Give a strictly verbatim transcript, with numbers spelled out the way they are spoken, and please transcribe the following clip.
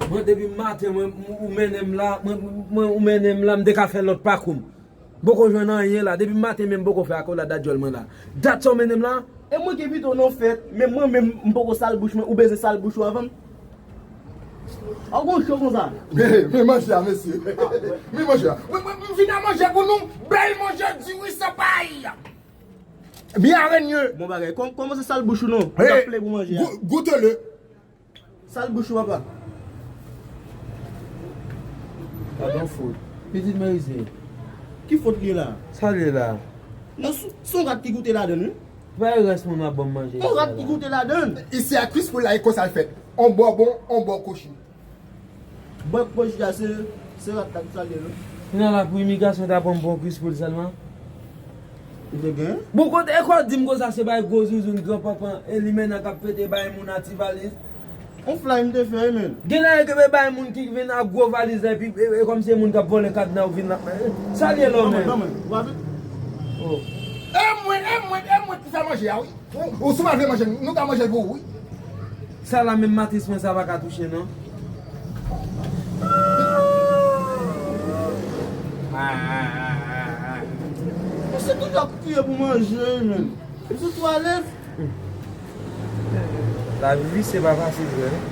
Mwen, depi maten, mwen, ou mennen m la, mwen, mwen, ou mennen m la, m te ka fè lòt pakou m. M poko jwenn anyen la. Depi maten, men m poko fè akolad a djòl mwen la. Dat sa w mennen m la? E mwen ki envite w nan fèt, men mwen menm, m poko sal bouch mwen, ou bezwen sal bouch ou avan m? Aw gon cho konsa. Men, men manje a, mesye. Men manje a. Mwen, mwen, m vin a manje pou nou. Bèl manje, diri san pay. Bienvenue. Bon bagay. Kòm, kòmanse sal bouch ou non. Hey, ap ple pou manje a. Gou-, goute le. Sal bouch ou, papa. Gadon fot. Pitit merize. Ki fot li ye la? Sa li ye la? Non, s-, se yon rat ki goute ladann, wi. Pa e rès moun ap ban m manje. Yon rat ki goute ladann. Isi a Chris Paul la, e konsa l fèt. On bò bon, on bò kochi. Bò kochi a se, se rat la ki sal li ye, non. Kounye a la pou imigrasyon ta pran m pou yon Chris Paul sèlman. Ou te gen? Bon, kote, e kwa di m konsa se bay gwo zouzoun gran panpan, e li menm k ap fete bay moun a ti valiz. On fly m te fè, wi, men. Gen lè yo te bay moun ki vin ak gwo valiz la, epi e, e kòm se moun k ap vòlè kadna ou vin la. Sa l ye la, ou menm? Ban mwen, ban mwen. Ou pa vle? Oh. E mwen, e mwen, e mwen ki fè manje a, wi. Ou, ou si w pa vle manje l, nou ka manje l pou ou, wi. Sa la menm matris mwen sa pa ka touche, non. Misye toujou ap kriye pou manje, wi, men. Misye twò alèz. Lavi visye pa fasil vre, non.